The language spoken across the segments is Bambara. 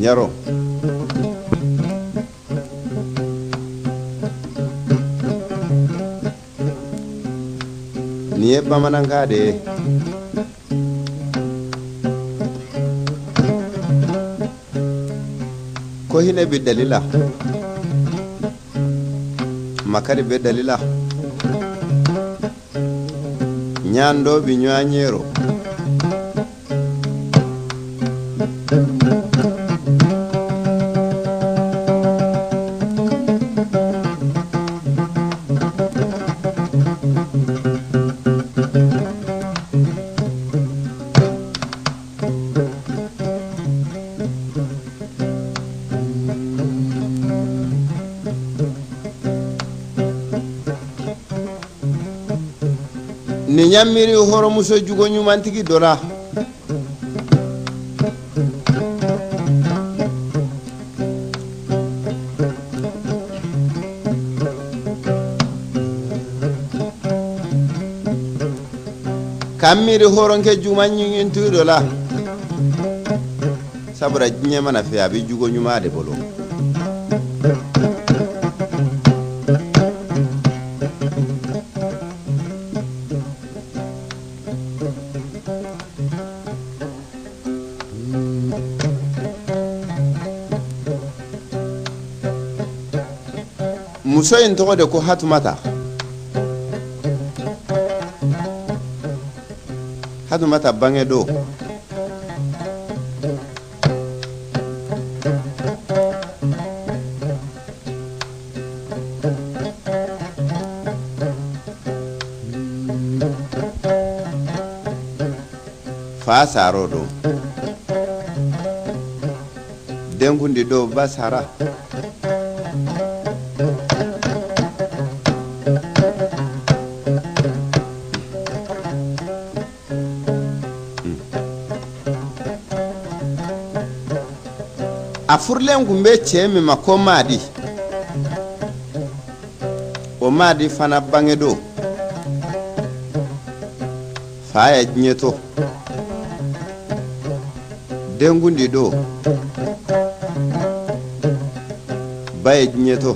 Ɲaro nin ye bamanankan de ye. Ko hinɛ bɛ dali la, makari bɛ dali la, ɲaandɔ bɛ ɲɔgɔn ɲɛ rɔ. Nin y'a miiri hɔrɔnmuso jugo ɲumantigi dɔ la. Ka miiri hɔrɔnkɛ juman ɲingintigi dɔ la, sabula diɲɛ mana fɛ, a bɛ jugo ɲuman de bolo. Muso in tɔgɔ de ko Hatumata. Hatumata bangedon, fa sara o don, denkundi don, ba sara. A furulen tun bɛ cɛ min ma ko Maadi, o Maadi fana bangedon, fa ye diɲɛ to, denkundi don, ba ye diɲɛ to.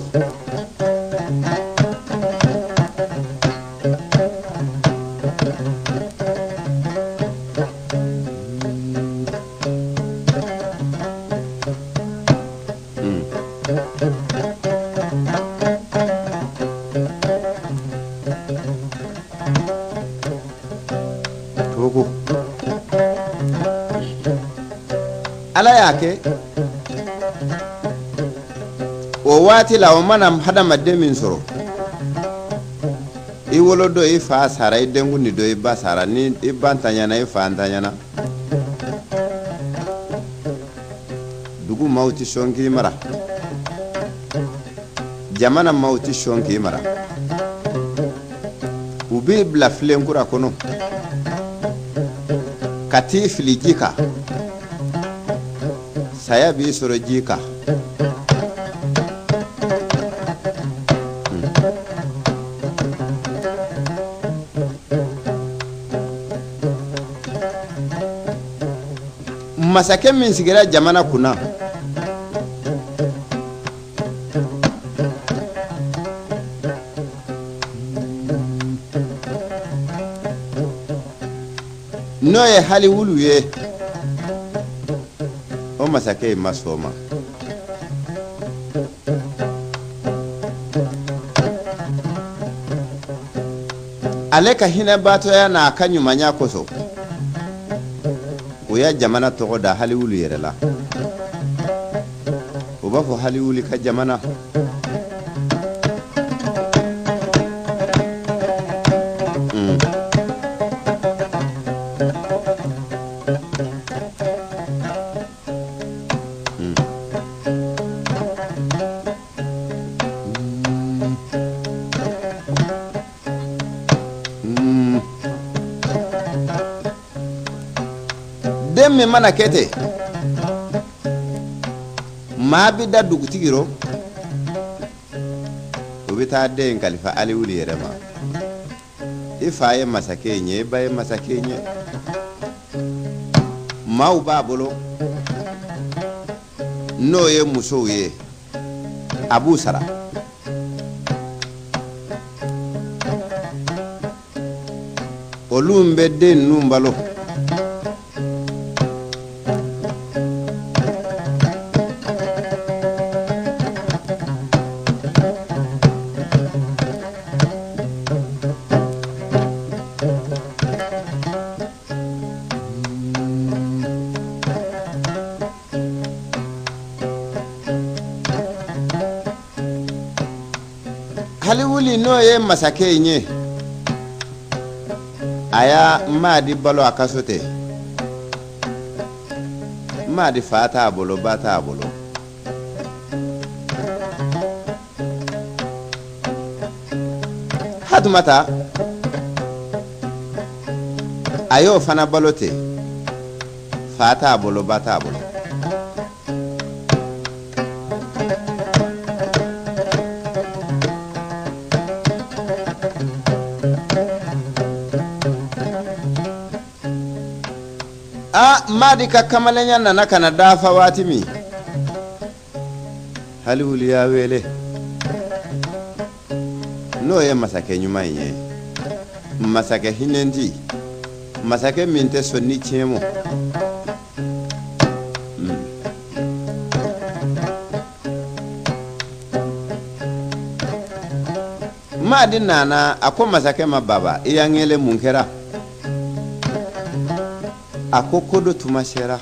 Togo Ala y'a kɛ, o waati la, o mana hadamaden min sɔrɔ, i wolo don, i fa sara, i denkundi don, i ba sara, ni i ba ntanyana, i fa ntanyana, dugu maaw tɛ sɔn k'i mara, jamana maaw tɛ sɔn k'i mara. U b'i bila filenkura kɔnɔ ka t'i fili ji kan, saya b'i sɔrɔ ji kan. Masakɛ min sigira jamana kunna, N'o ye Haliwulu ye, o masakɛ in ma sɔn o ma. Ale ka hinɛbaatɔya n'a ka ɲumanya kosɔn, o ya jamana tɔgɔ da Haliwulu yɛrɛ la. O b'a fɔ Haliwuli ka jamana. Den min mana kɛ ten, maa bɛ da dugutigi rɔ, o bɛ taa den kalifa Aliwuli yɛrɛ ma. I fa ye masakɛ in ye, i ba ye masakɛ in ye, maaw b'a bolo, n'o ye musow ye, a b'u sara. Olu bɛ den ninnu balo. Haliwuli n'o ye masakɛ in ye, a ya Maadi balo a ka so ten. Maadi fa t'a bolo, ba t'a bolo. Hatumata a y'o fana balo ten, fa t'a bolo, ba t'a bolo. A Maadi ka kamalenya nana ka na dafa waati min, Haliwuli y'a wele, n'o ye masakɛ ɲuman in ye, masakɛ hinɛnti, masakɛ min tɛ sɔn ni tiɲɛ mɔ. Maadi nana, a ko masakɛ ma, baba, i y'an wele, mun kɛra? A ko ko dɔ tuma sera,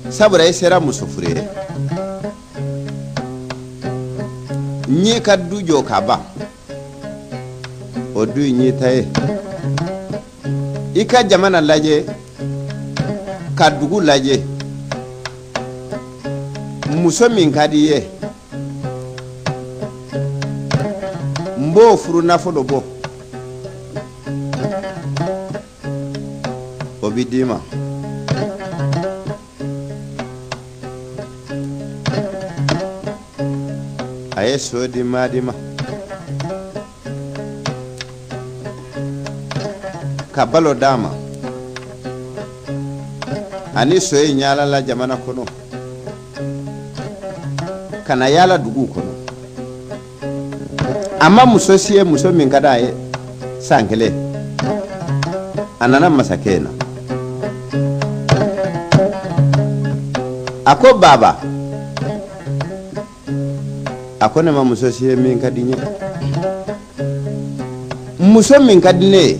sabula i sera muso furu ye, n y'i ka du jɔ ka ban, o du in y'i ta ye. I ka jamana lajɛ, ka dugu lajɛ, muso min ka di i ye, n b'o furu nafolo bɔ, o bɛ d'i ma. A ye so di Maadi ma, ka balo d'a ma, ani so in yaalala jamana kɔnɔ ka na yaala duguw kɔnɔ. A ma muso si ye muso min ka d'a ye. San kelen, a nana masakɛ na, a ko baba, a ko ne ma muso si ye min ka di n ye. Muso min ka di ne ye,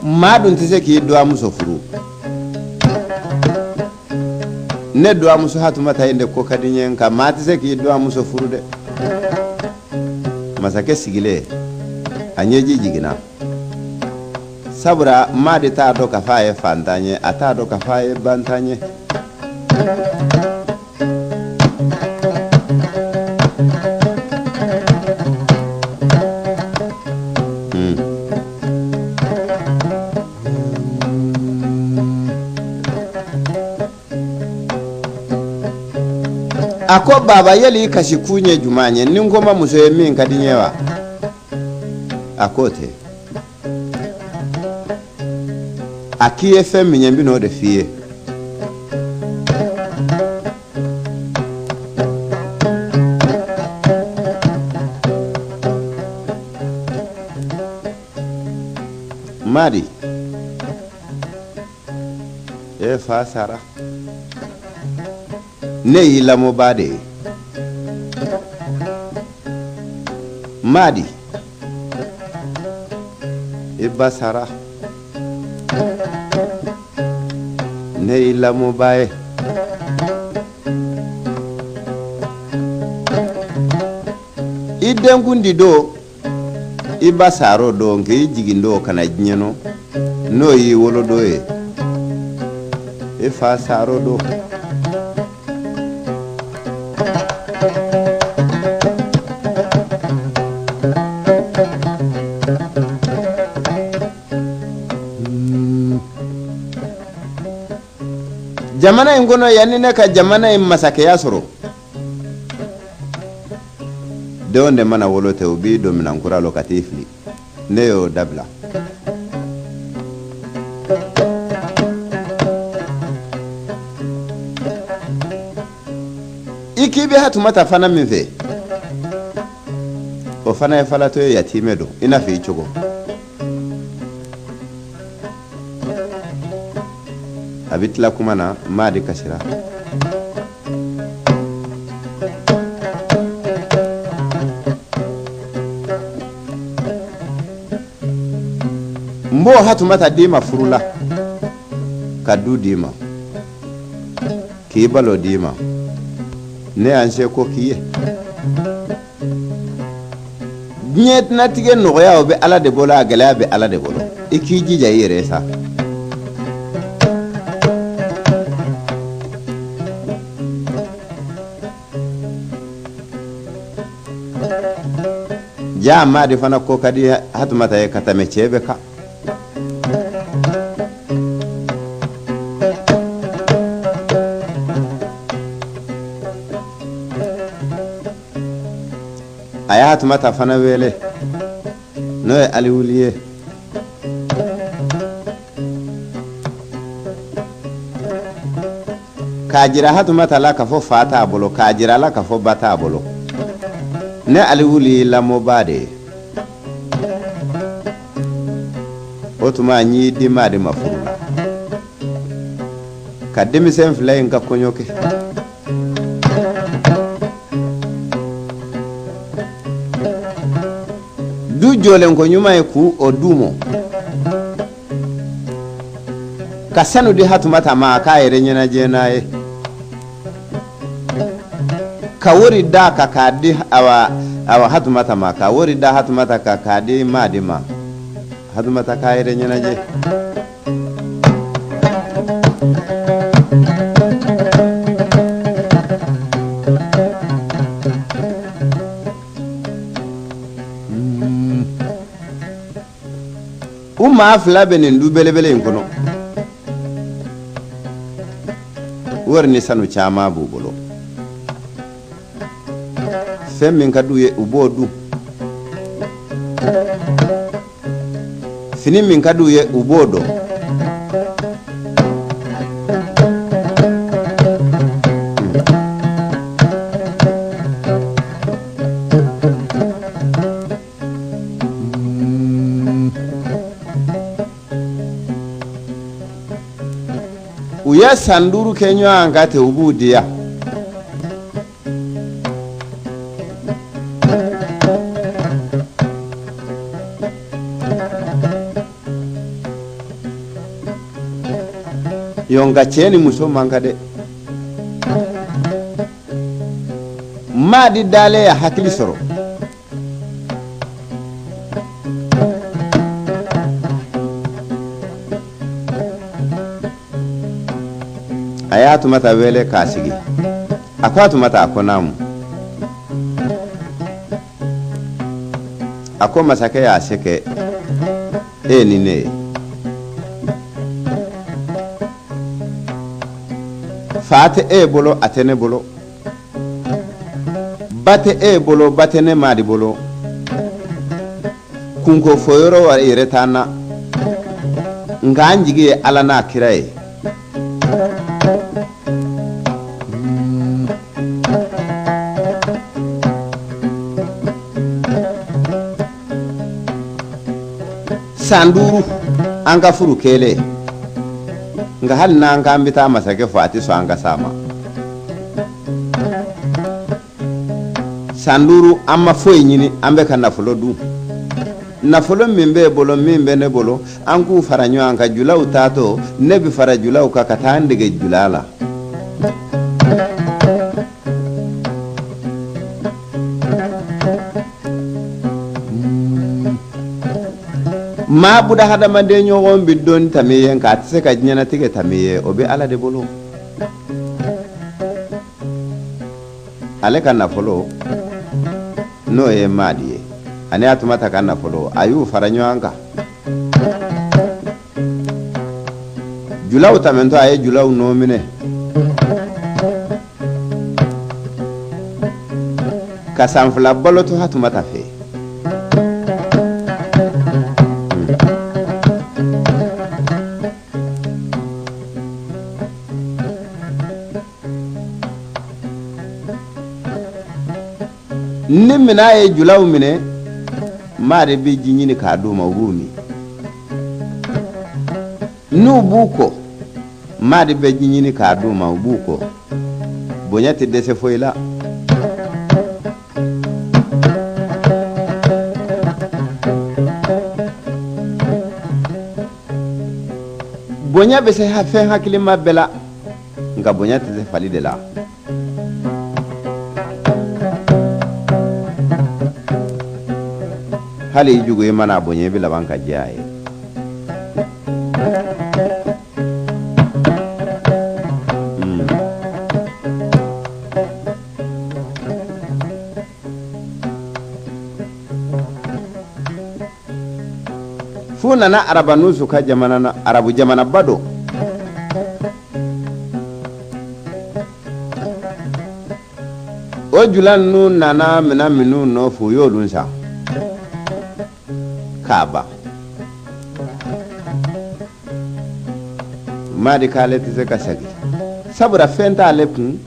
maa dun tɛ se k'i dɔgɔmuso furu. Ne dɔgɔmuso Hatumata in de ko ka di n ye, nka maa tɛ se k'i dɔgɔmuso furu dɛ. Masakɛ sigilen, a ɲɛji jiginna, sabula maa de t'a dɔn k'a fɔ a ye fantan ye, a t'a dɔn k'a fɔ a ye bantan ye. A ko baba, yali i kasi kun ye jumɛn ye ni n ko ma muso ye min ka di n ye wa? A k'o tɛ. A k'i ye fɛn min ye, n bɛn'o de f'i ye. Madi, e fa sara, ne y'i lamɔbaa de ye. Madi, i ba sara, ne y'i lamɔbaa ye. I denkundi don, i ba sar'o don k'i jigin don ka na diɲɛ nɔ, n'o y'i wolodon ye, i fa sar'o don. Jamana in kɔnɔ, yanni ne ka jamana in masakɛya sɔrɔ, denw de mana wolo ten, u b'i don minan kura lɔ ka t'i fili. Ne y'o dabila. I k'i bɛ Hatumata fana min fɛ, o fana ye falatɔ ye, yatimɛ don i n'a fɔ i cogo. A bɛ tila kuma na, Madi kasira. N b'o Hatumata d'i ma furu la, ka du d'i ma, k'i balo d'i ma. Ne y'an seko k'i ye. Diɲɛnatigɛ nɔgɔya, o bɛ Ala de bolo, a gɛlɛya bɛ Ala de bolo. I k'i jija i yɛrɛ ye sa. Ja, Madi fana ko ka di Hatumata ye ka tɛmɛ cɛ bɛɛ kan. A ye Hatumata fana wele, n'o ye Aliwuli ye. K'a jira Hatumata la k'a fɔ fa t'a bolo, k'a jira a la k'a fɔ ba t'a bolo. Ne Aliwuli y'i lamɔbaa de ye. O tuma n y'i di Madi ma furu la, ka denmisɛn fila in ka kɔɲɔ kɛ. Du jɔlen ko ɲuman ye k'u o du mɔ, ka sanu di Hatumata ma a k'a yɛrɛ ɲɛnajɛ n'a ye, ka wari d'a kan k'a di awa awa Hatumata ma, ka wari da Hatumata kan k'a di Madi ma, Hatumata k'a yɛrɛ ɲɛnajɛ. U maa fila bɛ nin du belebele in kɔnɔ, wari ni sanu caman b'u bolo. Fɛn min ka d'u ye, u b'o dun. Fini min ka d'u ye, u b'o don. U ye san 5 kɛ ɲɔgɔn kan ten, u b'u diya. Yo, nka cɛ ni muso man kan dɛ. Madi dalen ya hakili sɔrɔ. A ye Hatumata wele k'a sigi. A ko, Hatumata. A ko, naamu. A ko, masakɛ y'a se kɛ e ni ne ye. Fa tɛ e bolo, a tɛ ne bolo. Ba tɛ e bolo, ba tɛ ne Madi bolo. Kunko fɔ yɔrɔ yɛrɛ t'an na, nka an jigi ye Ala n'a kira ye. San 5. An ka furu kɛlen, nka hali n'an k'an bɛ taa masakɛ fo, a tɛ sɔn an ka s'a ma. San 5 an ma foyi ɲini, an bɛ ka nafolo dun. Nafolo min b'e bolo, min bɛ ne bolo, an k'u fara ɲɔgɔn kan. Julaw taatɔ, ne bɛ fara julaw kan ka taa n dege jula la. Maa buda hadamaden ɲɔgɔn bɛ dɔnni tami ye, nka a tɛ se ka diɲɛnatigɛ tami ye, o bɛ Ala de bolo. Ale ka nafolo, n'o ye Madi ye, ani Atumata ka nafolo, a y'u fara ɲɔgɔn kan. Julaw tɛmɛntɔ, a ye julaw nɔ minɛ ka san 2 balo to Hatumata fɛ. Ni minnɔgɔ ye julaw minɛ, Madi bɛ ji ɲini k'a d'u ma, u b'u min. N'u b'u ko, Madi bɛ ji ɲini k'a d'u ma, u b'u ko. Bonya tɛ dɛsɛ foyi la. Bonya bɛ se fɛn hakilima bɛɛ la, nka bonya tɛ se fali de la. Hali i jugu, i mana a bonya, i bɛ laban ka diya a ye. F'u nana Arabanusu ka jamana na, arabu jamanaba don. O jula ninnu nana minɛn minnu nɔfɛ, u y'olu san k'a ban. Madi k'ale tɛ se ka segin, sabula fɛn t'ale kun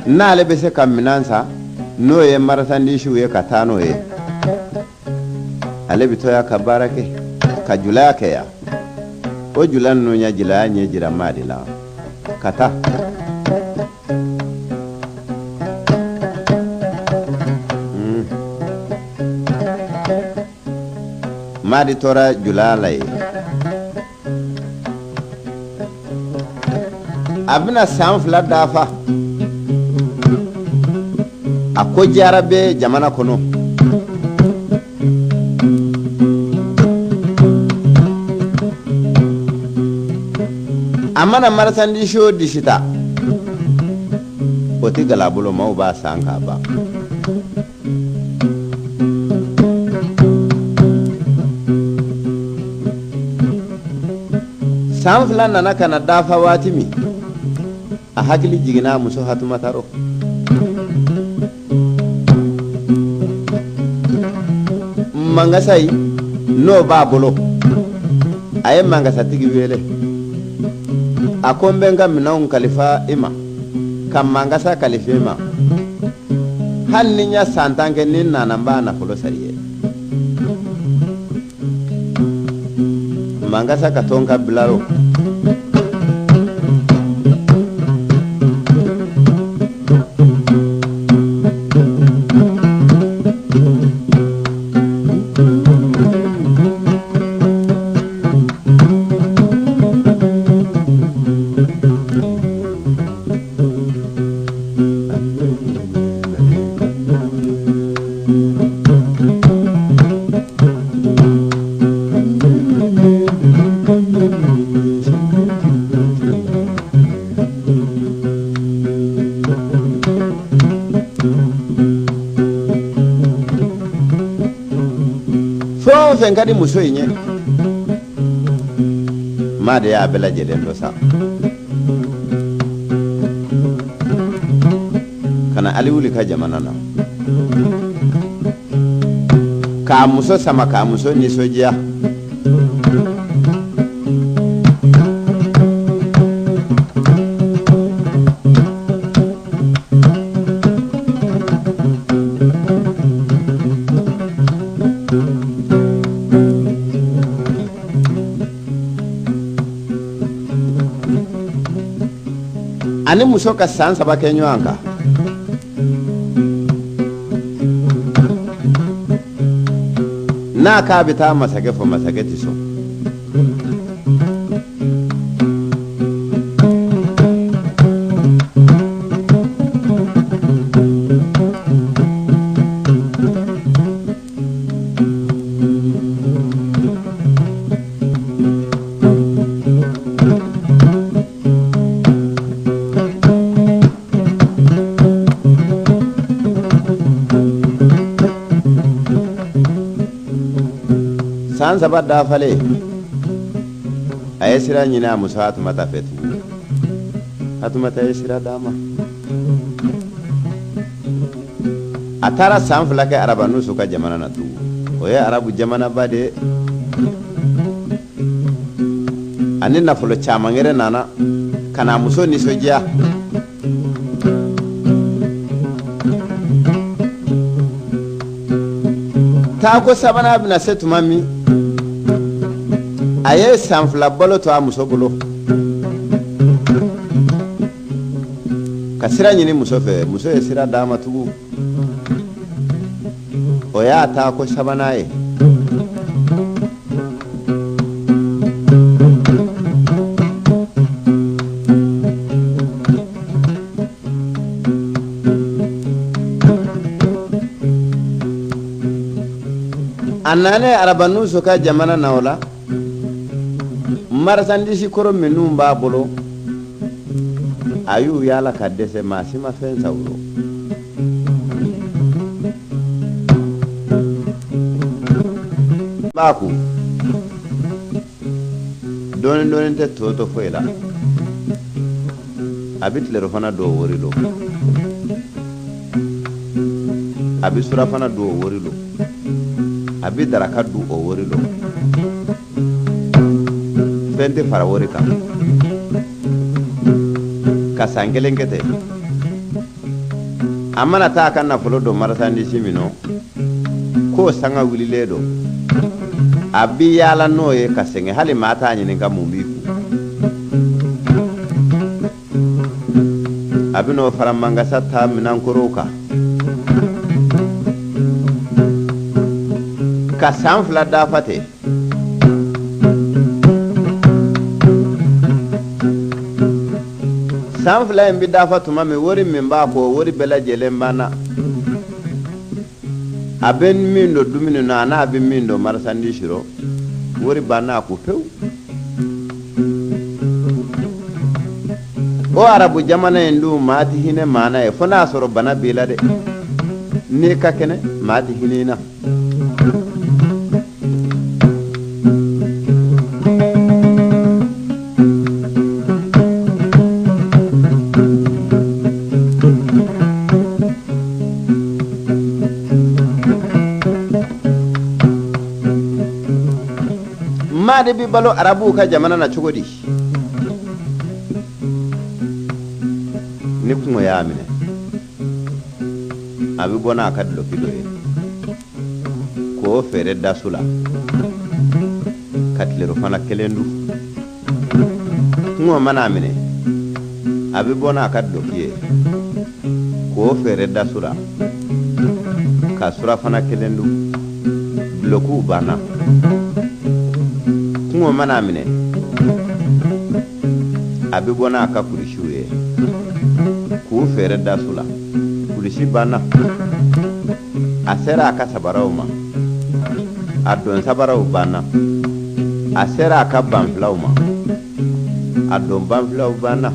n'ale bɛ se ka minɛn san, n'o ye marisandisiw ye, ka taa n'o ye. Ale bɛ to yan ka baara kɛ, ka julaya kɛ yan. O jula ninnu ya julaya ɲɛ jira Madi la ka taa. Madi tora julaya la yen. A bɛna san 2 dafa, a ko diyara bɛ jamana kɔnɔ. A mana marisandisi o disi ta, o tɛ gɛlɛya a bolo, maaw b'a san k'a ban. San 2 nana ka na dafa waati min, a hakili jiginna a muso Hatumata rɔ. Mangasa in n'o b'a bolo, a ye mangasatigi wele. A ko n bɛ n ka minɛnw kalifa i ma, ka mangasa kalifa i ma. Hali ni n ya san 10 kɛ, ni n nana, n b'a nafolo sara i ye. Mangasa ka to n ka bila rɔ. Fɛn o fɛn ka di muso in ye, Madi y'a bɛɛ lajɛlen dɔ sa ka na Aliwuli ka jamana na, k'a muso sama, k'a muso nisɔndiya. Ani muso ka san 3 kɛ ɲɔgɔn kan. N'a k'a bɛ taa masakɛ fɔ, masakɛ tɛ sɔn. San 3 dafalen, a ye sira ɲini a muso Hatumata fɛ tugun. Hatumata ye sira d'a ma. A taara san 2 kɛ Arabanusu ka jamana na tugun. O ye arabu jamanaba de ye. Ani nafolo caman wɛrɛ nana ka na muso nisɔndiya. Taako sabanan bɛna se tuma min, a ye san 2 balo to a muso bolo ka sira ɲini muso fɛ. Muso ye sira d'a ma tugun. O y'a taako sabanan ye. A nanen Arabanuso ka jamana na, o la marisandisi kɔrɔ minnu b'a bolo, a y'u yaala ka dɛsɛ, maa si ma fɛn san u rɔ. B'a kun dɔɔni dɔɔni tɛ to to foyi la. A bɛ tilerɔfana dun o wari lo, a bɛ surafana dun o wari lo, a bɛ daraka dun o wari lo. Fɛn tɛ fara wari kan. Ka san 1 kɛ ten, a mana taa a ka nafolo don marasandisi min nɔ, k'o sanga wulilen don, a bɛ yaala n'o ye ka sɛgɛn, hali maa t'a ɲininka mun b'i kun. A bɛ n'o fara mangasa ta minankorow kan ka san 2 dafa ten. San 2 in bɛ dafa tuma min, wari min b'a kɔ, wari bɛɛ lajɛlen banna. A bɛ min don dumuni na, a n'a bɛ min don marasandisi rɔ, wari banna a kun pewu. O arabu jamana in dun, maa tɛ hinɛ maa na ye, fo n'a sɔrɔ bana b'i la dɛ. N'i ka kɛnɛ, maa tɛ hinɛ i na. Maa de bɛ balo arabuw ka jamana na cogo di? Ni kɔngɔ y'a minɛ, a bɛ bɔ n'a ka dulɔki dɔ ye k'o feere dasu la ka tilerɔfana kelen dun. Kɔngɔ mana a minɛ, a bɛ bɔ n'a ka dulɔki ye k'o feere dasu la ka surafana kelen dun. Dulɔkiw banna. Kɔngɔ mana a minɛ, a bɛ bɔ n'a ka kulusiw ye k'u feere dasu la. Kulusi banna. A sera a ka sabaraw ma, a don sabaraw banna. A sera a ka banfilaw ma, a don banfilaw banna.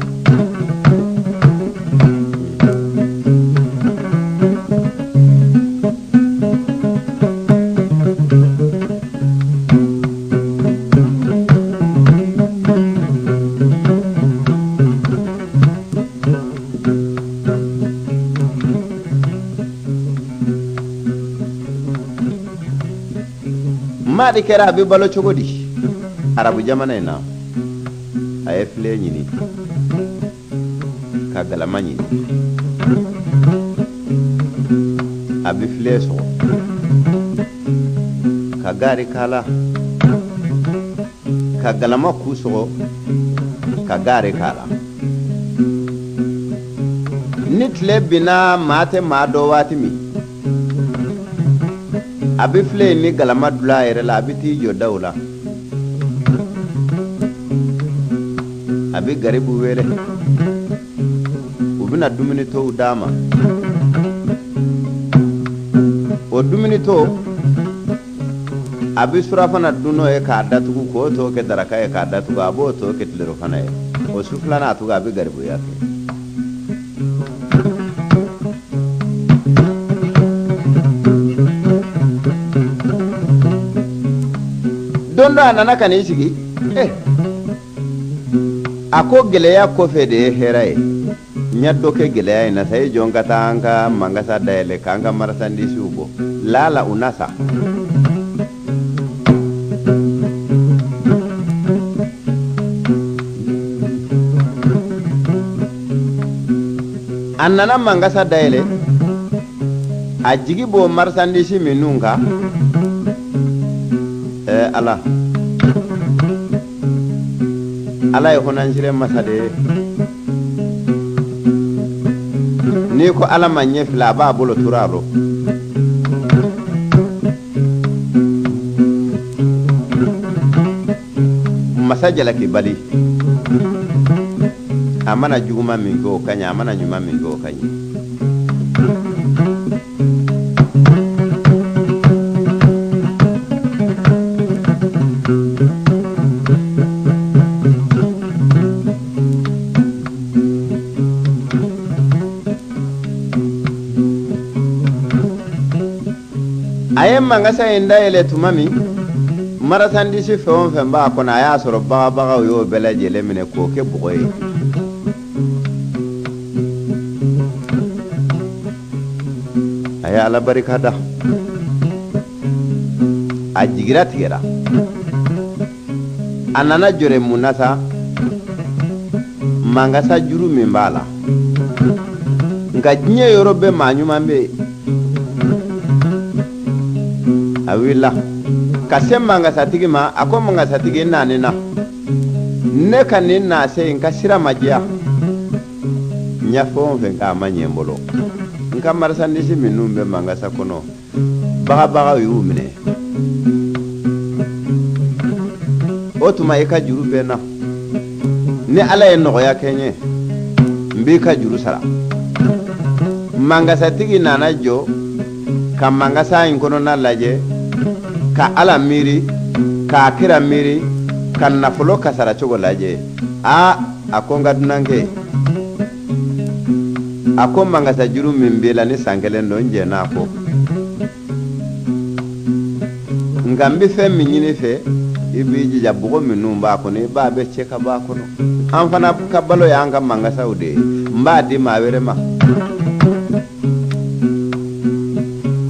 Maa de kɛra, a bɛ balo cogo di arabu jamana in na? A ye filen ɲini ka galama ɲini, a bɛ filen sɔgɔ ka gaari k'a la, ka galama ku sɔgɔ ka gaari k'a la. Ni tile binna maa tɛ maa dɔn waati min, a bɛ filen ni galama dulon a yɛrɛ la, a bɛ t'i jɔ daw la, a bɛ garibu wele, u bɛna dumuni tow d'a ma. O dumuni to, a bɛ surafana dun n'o ye k'a datugu, k'o tɔ kɛ daraka ye k'a datugu, a b'o tɔ kɛ tilerɔfana ye. O su filanan a tugu, a bɛ garibuya kɛ. Don dɔ a nana ka n'i sigi, a ko gɛlɛya kɔfɛ de ye hɛrɛ ye. N ya dɔ kɛ gɛlɛya in na sa, i jɔ n ka taa an ka mangasa dayɛlɛ k'an ka marasandisiw bɔ, lala u na sa. A nana mangasa dayɛlɛ, a jigi b'o marasandisi minnu kan. Ala, Ala ye honansire masa de ye. N'i ko Ala ma ɲɛ fila, a b'a bolo turu a rɔ. Masa jalakibali, a mana juguman min kɛ o ka ɲi, a mana ɲuman min kɛ o ka ɲi. A ye mangasa in dayɛlɛ tuma min, marasandisi fɛn o fɛn b'a kɔnɔ, a y'a sɔrɔ bagabagaw y'o bɛɛ lajɛlen minɛ k'o kɛ bɔgɔ ye. A ye Ala barika da, a jigira tigɛra. A nana jɔrɛ mun na sa? Mangasa juru min b'a la. Nka diɲɛ yɔrɔ bɛɛ maa ɲuman bɛ yen. A wulila ka se mangasatigi ma, a ko mangasatigi, n nanen na, ne ka nin na se n ka sira ma diya, n ya fɛn o fɛn k'a ma ɲɛ n bolo. N ka marasandisi minnu bɛ mangasa kɔnɔ, bagabagaw y'u minɛ. O tuma i ka juru bɛ n na. Ni Ala ye nɔgɔya kɛ n ye, n b'i ka juru sara. Mangasatigi nana jɔ ka mangasa in kɔnɔna lajɛ, ka Ala miiri, k'a kira miiri, ka nafolo kasara cogo lajɛ. Aa, a ko n ka dunankɛ, a ko mangasa juru min b'i la ni san kelen don, n jɛn'a kɔ. Nka n bɛ fɛn min ɲini fɛ, i b'i jija bɔgɔ minnu b'a kɔnɔ, i b'a bɛɛ cɛ ka bɔ a kɔnɔ. An fana ka balo y'an ka mangasaw de ye, n b'a di maa wɛrɛ ma.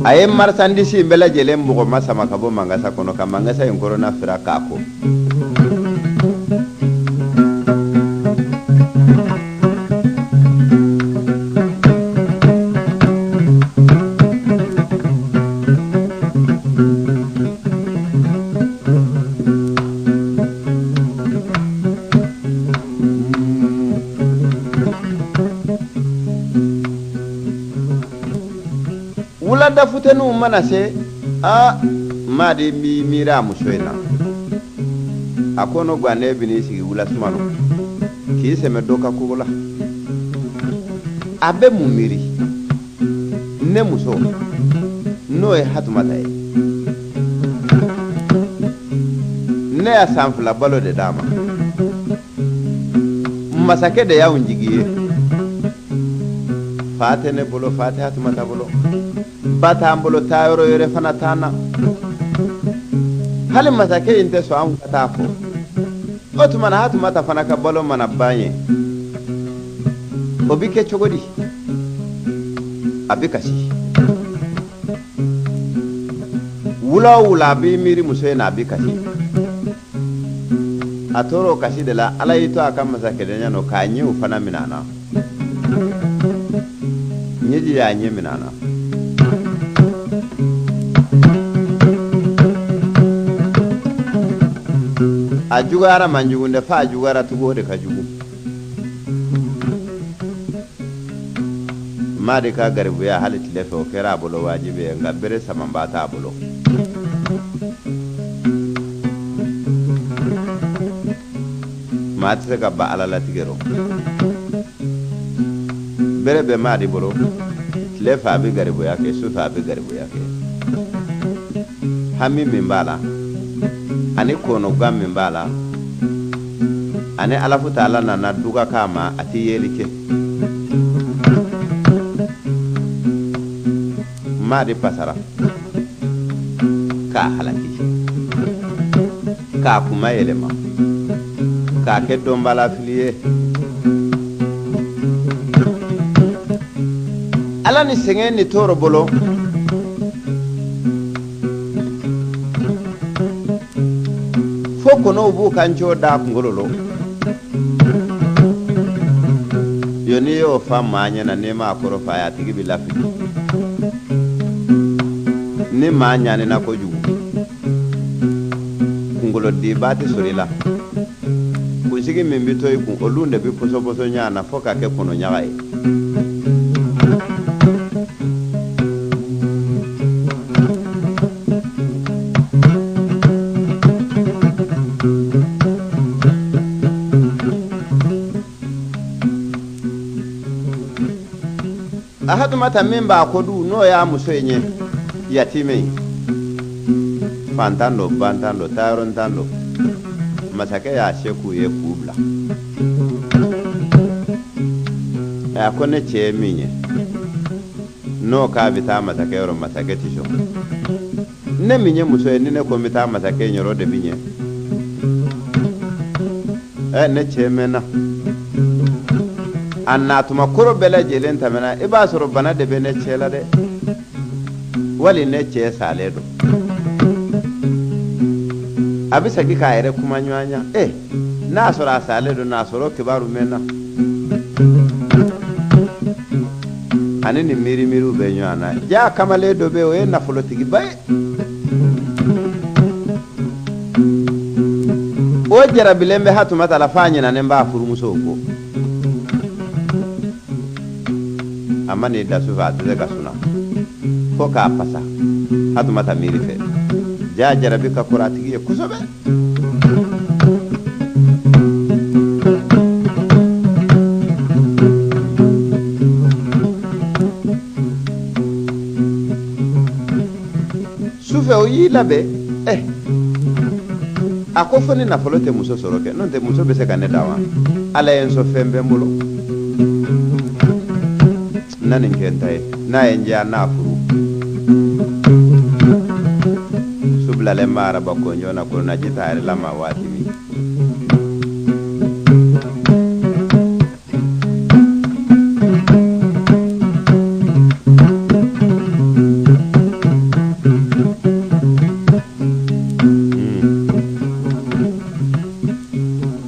A ye marasandisi in bɛɛ lajɛlen bɔgɔma sama ka bɔ mangasa kɔnɔ, ka mangasa in kɔnɔna fira k'a ko. Wulada futeniw mana se, a Madi b'i miiri a muso in na. A kɔnɔ gannen bɛ n'i sigi wula suma nɔ k'i sɛmɛ dɔ ka kogo la. A bɛ mun miiri? Ne muso, n'o ye Hatumata ye, ne y'a san fila balo de d'a ma. Masakɛ de y'anw jigi ye. Fa tɛ ne bolo, fa tɛ Hatumata bolo, ba t'an bolo, taa yɔrɔ wɛrɛ fana t'an na. Hali masakɛ in tɛ sɔn an ka taa kɔ. O tuma na Hatumata fana ka balo mana ban ye, o bɛ kɛ cogo di? A bɛ kasi. Wula o wula a b'i miiri muso in na, a bɛ kasi. A tora o kasi de la, Ala y'i to a ka masakɛdenya nɔ k'a ɲɛw fana minɛ a na. Ɲɛji y'a ɲɛ minɛ a na. A juguyara man jugu dɛ, f'a juguyara tugun, o de ka jugu. Madi ka garibuya hali tile fɛ, o kɛra a bolo wajibi ye, nka bere samanba t'a bolo. Maa tɛ se ka ban Ala latigɛ rɔ. Bere bɛ Madi bolo, tile fɛ a bɛ garibuya kɛ, su fɛ a bɛ garibuya kɛ. Hami min b'a la ani kɔnɔgan min b'a la ani Alafutaala nana duga k'a ma, a tɛ yeli kɛ. Madi pasara k'a halaki, k'a kuma yɛlɛma, k'a kɛ dɔnbalafili ye. Ala ni sɛgɛn ni tɔɔrɔ bolo, fo kɔnɔw b'u ka nco da kunkolo lo. Yo, n'i y'o fa maa ɲɛna, n'i m'a kɔrɔ f'a ye, a tigi bɛ lafili. Ni maa ɲanina kojugu, kunkolodiba tɛ sɔrɔ i la. Kunsigi min bɛ to i kun, olu de bɛ pɔsɔpɔsɔ ɲɔgɔn na fo ka kɛ kɔnɔɲaga ye. A Hatumata min b'a kɔ du, n'o y'a muso in ye, yatimɛ ye, fantan don, bantan don, taayɔrɔntan don, masakɛ y'a se k'u ye k'u bila. A ko ne cɛ ye min ye, n'o k'a bɛ taa masakɛ yɔrɔ, masakɛ tɛ sɔn. Ne min ye muso ye, ni ne ko n bɛ taa masakɛ yɔrɔ de bɛ ɲɛ. Ɛ, ne cɛ mɛnna, a natuma koro bɛɛ lajɛlen tɛmɛna. I b'a sɔrɔ bana de bɛ ne cɛ la dɛ, wali ne cɛ salen don. A bɛ segin k'a yɛrɛ kuma ɲɔgɔn ɲa. Ɛ, n'a sɔrɔ a salen don, n'a sɔrɔ kibaru mɛnna. Ani nin miiri miiriw bɛ ɲɔgɔn na. Ja, kamalen dɔ bɛ yen, o ye nafolotigiba ye. O jarabilen bɛ Hatumata la f'a ɲinɛnen b'a furumusow kɔ. A ma n'i da sufɛ, a tɛ se ka suna fo k'a pasa Hatumata miiri fɛ. Ja, jarabi ka kɔrɔ a tigi ye kosɛbɛ. Sufɛ, o y'i labɛn. Ɛ, a ko fo ni nafolo tɛ muso sɔrɔ kɛ, n'o tɛ muso bɛ se ka ne dan wa? Ala ye n sɔn, fɛn bɛ n bolo, n na nin kɛ n ta ye. N'a ye n diya, n'a furu. Su bilalen bɛ araba kɔnjɔ na, kɔnɔnaji t'a yɛrɛ lama waati min.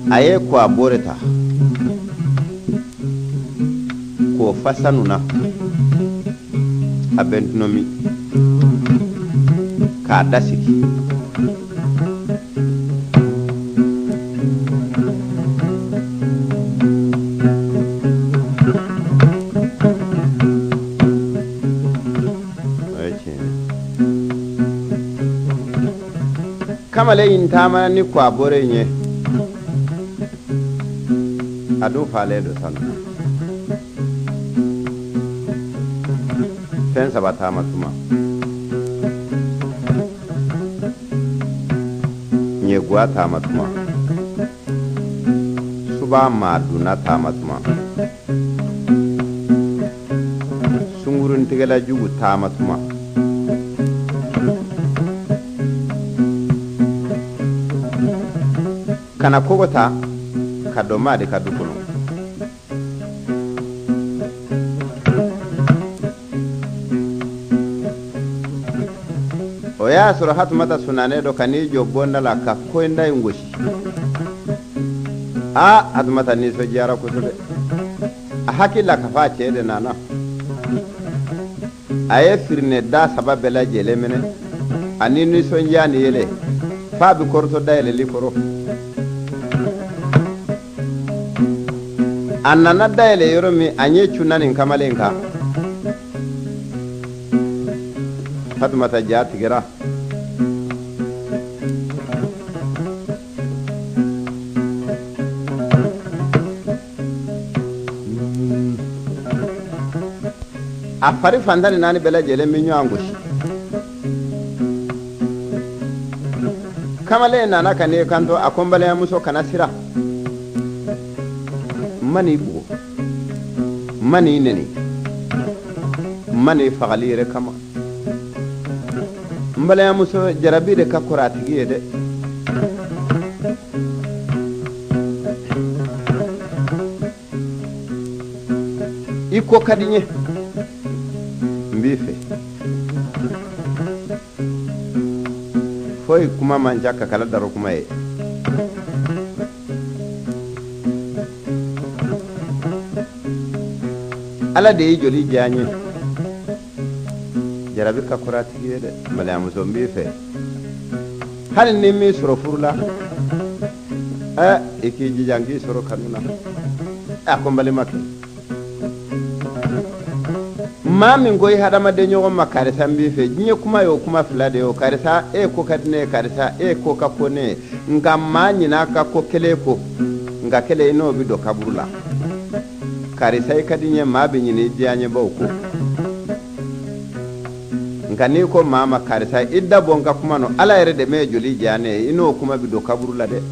A ye ko a bɔrɛ ta k'o fa sanu na, a bɛ tɔnɔmi k'a da sigi. O ye tiɲɛ ye. Kamalen in taamana ni ko a bɔrɛ in ye, a dun falen don sanu na. Fɛn saba taama tuma: ɲɛguwa taama tuma, suba maadunna taama tuma, sunguruntigɛla jugu taama tuma. Ka na kogo ta ka don Madi ka du kɔnɔ. O y'a sɔrɔ Hatumata sunanen don ka n'i jɔ bonda la ka koyinda in gosi. Aa, Hatumata nisɔndiyara kosɛbɛ. A hakili la ka fɔ a cɛ de nana. A ye firinɛ da saba bɛɛ lajɛlen minɛ ani nisɔndiya ni yɛlɛ f'a bɛ kɔrɔtɔ dayɛlɛli kɔrɔ. A nana dayɛlɛ yɔrɔ min, a ɲɛ cunna nin kamalen kan. Fatumata ja tigɛra. A fari fan 14 bɛɛ lajɛlen bɛ ɲɔgɔn gosi. Kamalen nana ka n'i kanto, a ko n balimamuso, kana siran, n ma n'i bugɔ, n ma n'i neni, n ma n'i fagali yɛrɛ kama. N balimamuso, jarabi de ka kɔrɔ a tigi ye dɛ. I ko ka di n ye, n b'i fɛ. Foyi kuma man ca kakala daro kuma ye. Ala de ye joli diya n ye. Jarabi ka kɔrɔ a tigi ye dɛ. N balimamuso, n b'i fɛ. Hali ni n m'i sɔrɔ furu la, ɛ i k'i jija n k'i sɔrɔ kanu na. A ko n balimakɛ, maa min ko i hadamaden ɲɔgɔn ma karisa n b'i fɛ, diɲɛ kuma ye o kuma fila de ye o. Karisa e ko ka di ne ye, karisa e ko ka ko ne ye. Nka maa ɲin'a ka ko kelen kɔ, nka kelen i n'o bɛ don kaburu la. Karisa i ka di n ye, maa bɛ ɲinɛ i diyaɲɛbaw kɔ. Nka n'i ko maa ma karisa i da bɔ n ka kuma nɔ, ala yɛrɛ de m'e joli diya ne ye, i n'o kuma bɛ don kaburu la dɛ.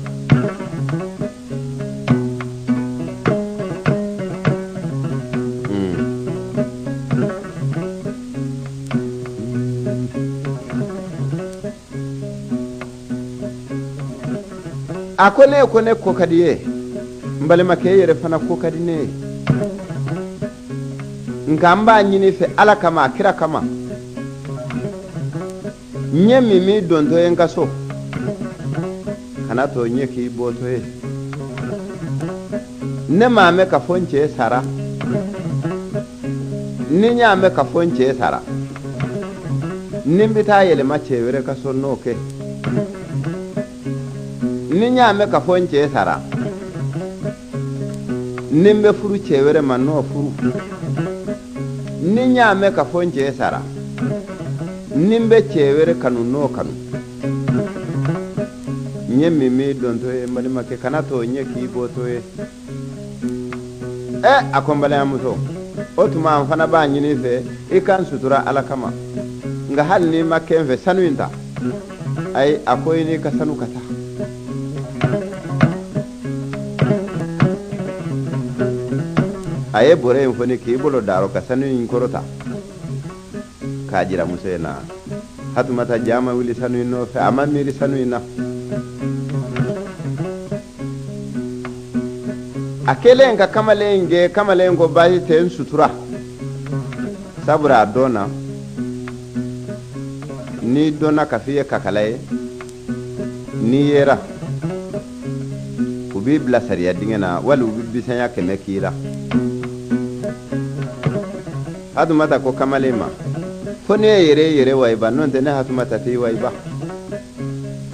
A ko ne ko ne ko ka di ye, n balimakɛ, e yɛrɛ fana ko ka di ne ye. Nka n b'a ɲini fɛ ala kama, a kira kama, ɲɛ min m'i dontɔ ye n ka so, kana to ɲɛ k'i bɔtɔ ye. Ne m'a mɛn ka fɔ n cɛ sara. Ni n y'a mɛn ka fɔ n cɛ sara, ni n bɛ taa yɛlɛma cɛ wɛrɛ ka so, n'o kɛ. Ni n y'a mɛn ka fɔ n cɛ sara, ni n bɛ furu cɛ wɛrɛ ma, n'o furu. Ni n y'a mɛn ka fɔ n cɛ sara, ni n bɛ cɛ wɛrɛ kanu, n'o kanu. Ɲɛ min m'i dontɔ ye, n balimakɛ, kana to ɲɛ k'i bɔtɔ ye. Ɛ a ko n balimamuso, o tuma an fana b'a ɲini i fɛ i ka n sutura ala kama. Nka hali n'i ma kɛ n fɛ, sanu in ta. Ayi, a ko i n'i ka sanu ka taa. A ye bɔrɛ in foni k'i bolo darɔ ka sanu in kɔrɔta k'a jira muso in na. Hatumata ja ma wuli sanu in nɔfɛ, a ma miiri sanu in na. A kɛlen ka kamalen in gɛn, kamalen ko baasi tɛ, n sutura, sabula a dɔn na n'i dɔnna ka f'i ye kakala ye, n'i yera u b'i bila sariya dingɛ na, wali u bɛ bisanya 100 k'i la. Hatumata ko kamalen ma, fo ne ye yɛrɛ yɛrɛ wayiba, n'o tɛ ne Hatumata t'i wayiba.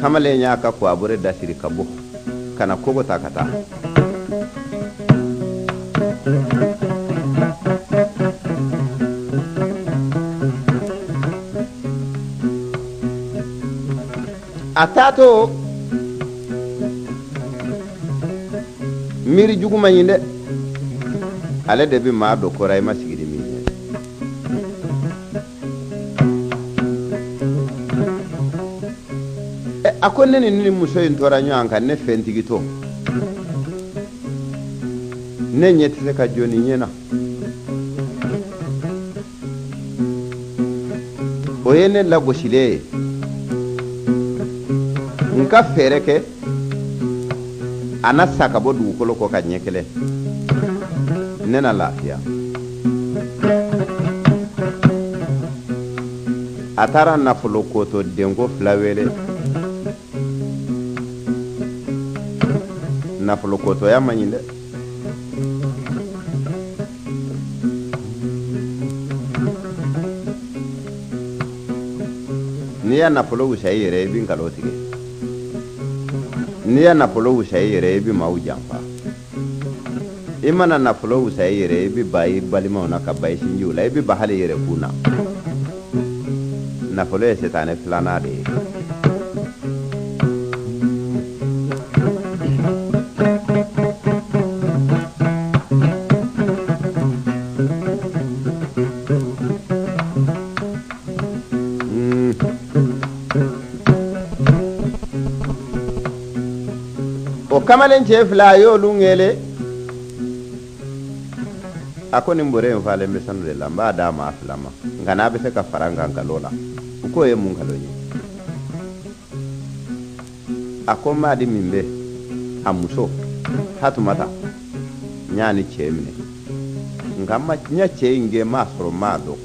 Kamalen y'a ka kuwabɔrɛ dasiri ka bɔ ka na kogo ta ka taa. A taatɔ miiri jugu man ɲi dɛ, ale de bɛ maa don ko ra i ma sigi ni min ye. A ko ne ni ni muso in tora ɲɔgɔn kan, ne fɛntigi to, ne ɲɛ tɛ se ka jɔ nin ɲɛ na. O ye ne lagosilen ye. N ka fɛɛrɛ kɛ a na sa ka bɔ dugukolo kɔ ka ɲɛ kelen, ne na lafiya. A taara nafolo koto denko fila wele. Nafolo kotoya man ɲi dɛ. N'i ya nafolo wusaya i yɛrɛ ye, i bɛ nkalon tigɛ. N'i ya nafolo wusaya i yɛrɛ ye, i bɛ maaw janfa. I mana nafolo wusaya i yɛrɛ ye, i bɛ ban i balimaw na, ka ban i sinjiw la, i bɛ ban hali i yɛrɛ kun na. Nafolo ye sitanɛ filanan de ye. O kamalen cɛ fila a y'olu wele. A ko nin bɔrɛ in falen bɛ sanu de la, n b'a d'a ma a fila ma, nka n'a bɛ se ka fara n kan nkalon la. U k'o ye mun nkalon ye? A ko maadi min bɛ a muso hatumata, n y'a ni cɛ minɛ, nka n ya cɛ in gɛn, m'a sɔrɔ, m'a dɔn.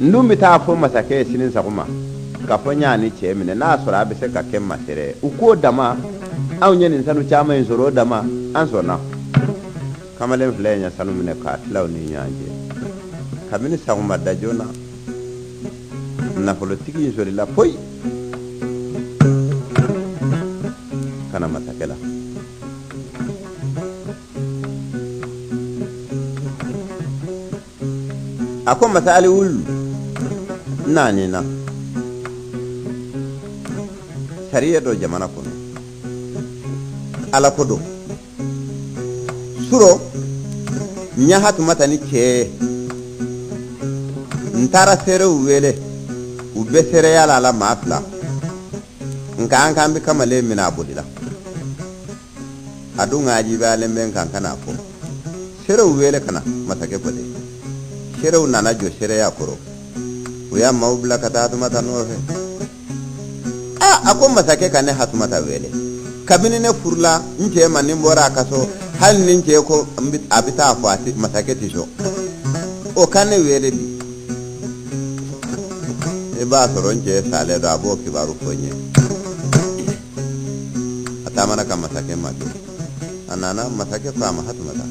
N dun bɛ taa fɔ masakɛ ye sini sɔgɔma k'a fɔ n y'a ni cɛ minɛ, n'a sɔrɔ a bɛ se ka kɛ n ma seere ye. U k'o dama, anw ye nin sanu caman in sɔrɔ o dama, an sɔnna. Kamalen fila in ye sanu minɛ k'a tila u ni ɲɔgɔn cɛ. Kabini sɔgɔma da joona, nafolotigi in solila poyi ka na masakɛ la. A ko masa ali wulu, n nan'i na sariya dɔ jamana kɔnɔ, ala ko don surɔ n ya hatumata ni cɛ ye, n taara seerew wele, u bɛ seereya la a la maa fila, nka an k'an bɛ kamalen minɛ, a bolila. A dun wajibiyalen bɛ n kan ka n'a fɔ. Seerew wele ka na, masakɛ ko ten. Seerew nana jɔ seereya kɔrɔ, u y'a maaw bila ka taa hatumata nɔfɛ. Aa, a ko masakɛ ka ne hatumata wele. Kabini ne furula n cɛ ma, ni n bɔra a ka so, hali ni n cɛ ko a bɛ taa fɔ a tɛ, masakɛ tɛ sɔn o ka ne wele bi. I b'a sɔrɔ n cɛ salen don, a b'o kibaru fɔ n ye. A taamana ka masakɛ ma to, a nana, masakɛ ko a ma, hatumata,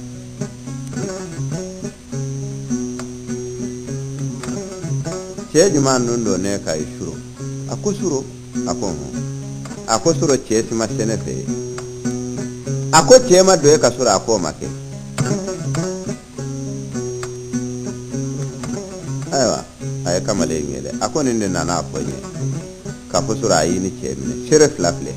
cɛ jumɛn nun don ne ka i suro? A ko suro? A ko hɔn. A ko suro cɛ si ma se ne fɛ yen. A ko cɛ ma don e ka suro? A k'o ma kɛ. Ayiwa, a ye kamalen in wele, a ko nin de nana a fɔ n ye k'a fɔ suro a y'i ni cɛ minɛ, seere fila filɛ.